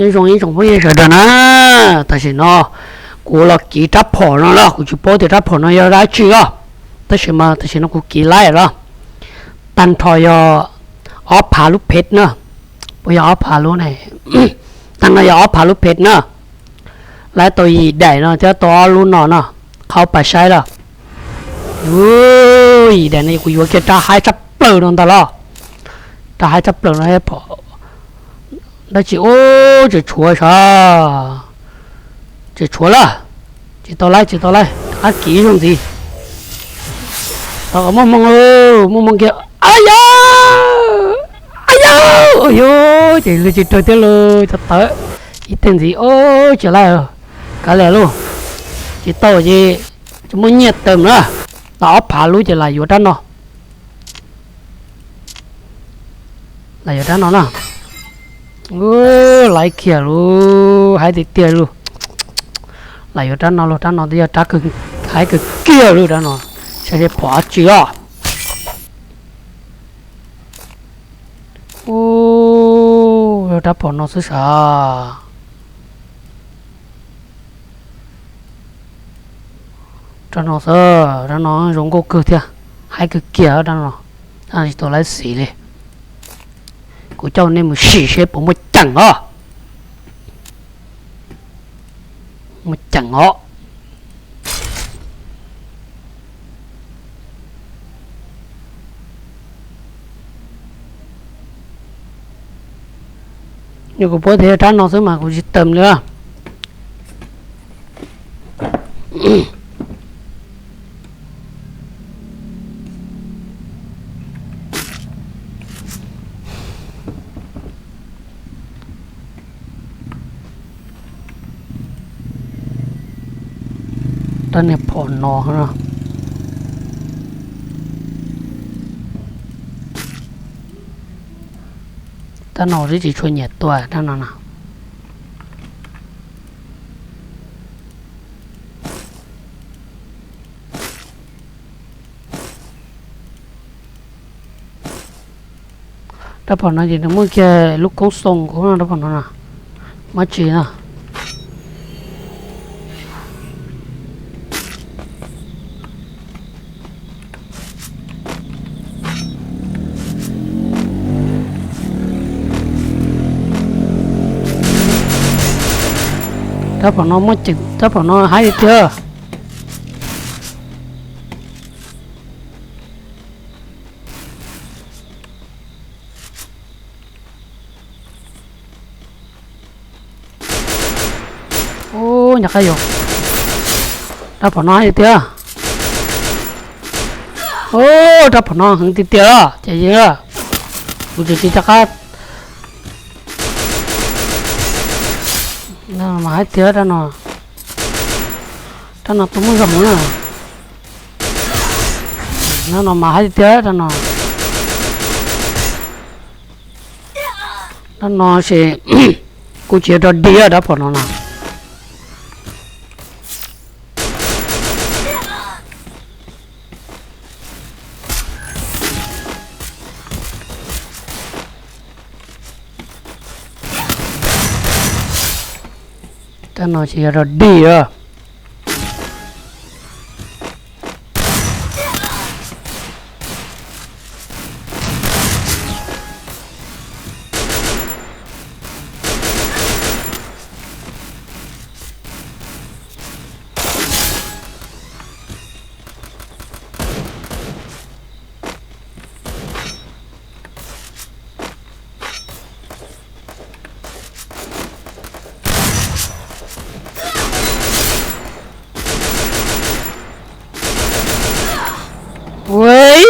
Nyob zoo ib tsoom phooj ywg sawv daws na, tam sim no kuv los kiv rab phom no los kuv tsis paub tias rab phom no yog dab tsi os. Tab sis mas tam sim no kuv kiv laib los tag nrho yog ob phav lub phev na. Puas yog ob phav lub ne? Tag no yog ob phav lub phev na. Laib tau yim daim no thiab tau ob lub no no, qhov pas saib los. Yim daim no kuv yuav kiag rab haib tshaj plaws no ntag los. Rab haib tshaj plaws no pom dab tsi ub, tseem tshuav sav, tseem tshuav lawm. Tsis tau laib, tsis tau laib, rov qab kiv ib zaug ntxiv. Tau muaj hmoo, muaj hmoo kiag. Ab yam, ab yam, yus ces lwg tsis raws thiab lawm, tawv ib teg ntxiv, tsis laib, kav liam lauj. Tsis tau ces tsis muaj nyiaj tawm na. Tau ob phav lub ces lam yuav rab no. Lam yuav rab no na. Laib kiag lauj, haib tiag tiag lauj. Lam yuav rab no lauj, rab no twb yog rab haib kawg kiag lauj, rab no. Saib seb pom dab tsi os. Ub, yog rab phom no xwb sav. Rab no xwb, rab no zoo nkauj kawg thiab, haib kawg kiag rab no. Tsis tau laib xis li. Kuv coj nej mus sim seb puas muaj ceem os. Muaj ceem os. Yog kuv paub tias rab no xwb mas kuv tsis tawm li. Rab niag phom no, rab no twb tsis tshua nyiam tua rab no na. Rab phom no ces nws muaj kiag lub koob xoo kuv no, rab phom no na. Mab tsis na. Rab phom no muaj ceem, rab phom no haib tiag. Ub, nyuam qab yog rab phom no tiag. Ub, rab phom no heev tiag tiag ces yog kuv tsis tsis rov qab. Mas haib tiag rab no. Rab no tus muaj zoo na. Rab no mas haib tiag rab no. Rab no ces kuv tsis rov dig rab phom no na. Rab no ces yog rov dig a. Ua